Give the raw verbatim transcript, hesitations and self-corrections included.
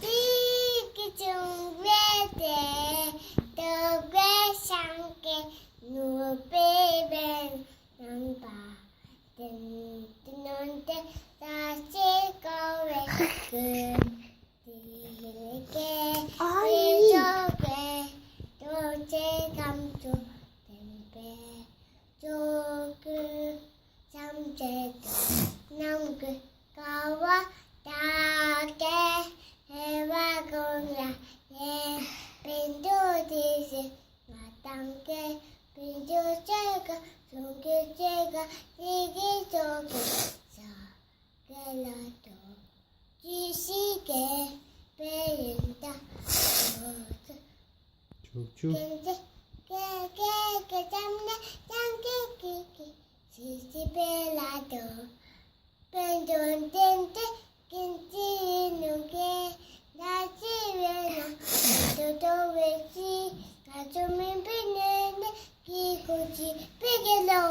དེ་གི་བྱུང་བའི་དེ། དོ་གེ་ཤང་གེ་ནུ་པེ་བེན་ནང་པ། དེན་དེ་ནོན་དེ་ད་ཅེ་ཀོ་བེ་གུ། དེ་ལེ་གེ་ཨ་ཡི་ཡི་ཇོ་གེ་དོ་ཅེ་ཀམ་ཅོ་དེན་པེ། ཇོ་གུ་ཙམ་ཅེ་དོ་ནམ་གུ་ཀ་བ་ད་གེ་ཧེ་བ་གོང་ལ་ལེ། བེན་ཏོ་དེ་སེ་ང་དང་གེ་བེན་ཏོ་ཅེ་ག་སོང་གེ་ཅེ་ག་དེ་གེ་ཇོ་གེ་ས་གེ་ལ་དོ་ཅི་ཤི་གེ་པེ་ཡིན་ད་ཇོ་གེ་ཆུག་ཆུག་གེ་གེ་གེ་ཙམ་ནེ་ཙང་གེ་གེ་གེ་སི་སི་པེ་ལ་དོ། པེན་ཏོན་ཏེན་ཏེ་ཀིན་ཙི་ནུ་གེ་ད་ཅི་བེ་ན་དོ་དོ་བེ་ཅི་ང་ཚོ་མིན་པེ་ནེ་ནེ་ཀི་ཀུ་ཅི་པེ་གེ་ལོ།